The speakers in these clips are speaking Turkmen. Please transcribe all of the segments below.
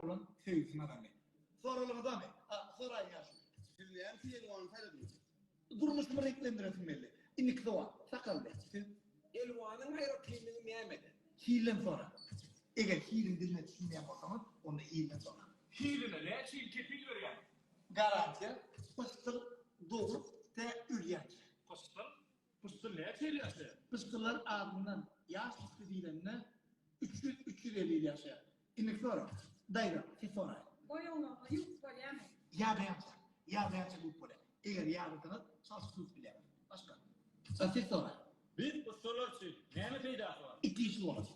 bolan söýgüsini gazandy. Soralyňyz barmy? A, soraýyň ýaşuly. Siz näme üçin Elwany saýladyňyz? Durmuşymy reňklendiresim geldi. Indiki sowal. Sakally. Siz? Elwanyň aýratynlygy nämede? Hilden sora. Eger hiliň diline düşünmeýän bolsaňyz, onda hilden sora. Hiline näçe ýyl kepil berýäňiz? Garantiýa, pyşdyl dogrup tä ölýänçä. Pyşdyl? Pyşdyl näçe ýyl ýaşaýar? Pyşdyllar azyndan ýaş üsti diýlende 300, 350 ýyl ýaşaýar. Indiki sorag. Daýza, siz soraýyň. Boýaglaryňy ýuwup bolýarmy? Ýadaýança. Ýadaýança ýuwup bolýar. Eger ýadasaňyz, çalşyp ýuwup bilýäňiz. Başga? Siz soraýyň. Biz ussalar üçin näme peýdasy bar? Iki işli bolar.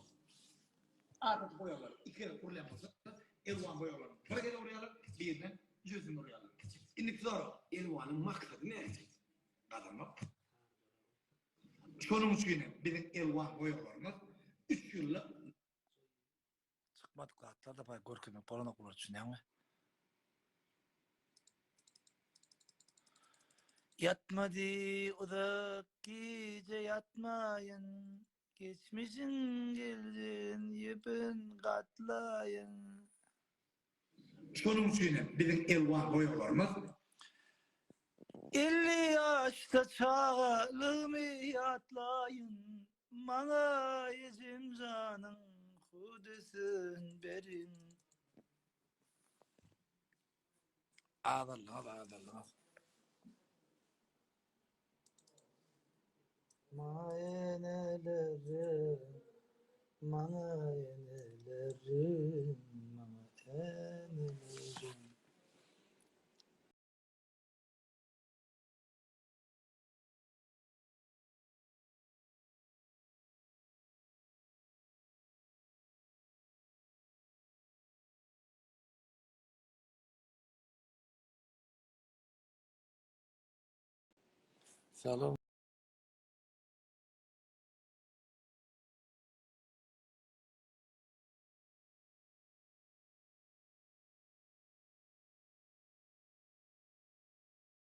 Adaty boýaglar iki gezek urulýan bolsa, elwan boýaglaryny bir gezek urýarlar, birine jübüsini urýarlar. Indiki sorag. Elwanyň maksady näme? Gazanmak. Şonuň üçin hem biziň elwan boýaglarymyz üç ýylda. Çykmadyk zatlar-da bar görkezmek bolanok bular düşünýäňmi? Ýatmady uzak gije ýatmaýyn Geçmişiň geljegin ýüpün gatlaýyn. Şonuň üçin hem biziň elwan boýaglarymyz. 50 ýaşda çagalygymy ýatlaýyn, Maňa ejem janyň hüwdüsin beriň. Azaldyňyz, azaldyňyz. Maňa enelerim, maňa enelerim, maňa enelerim. Salam.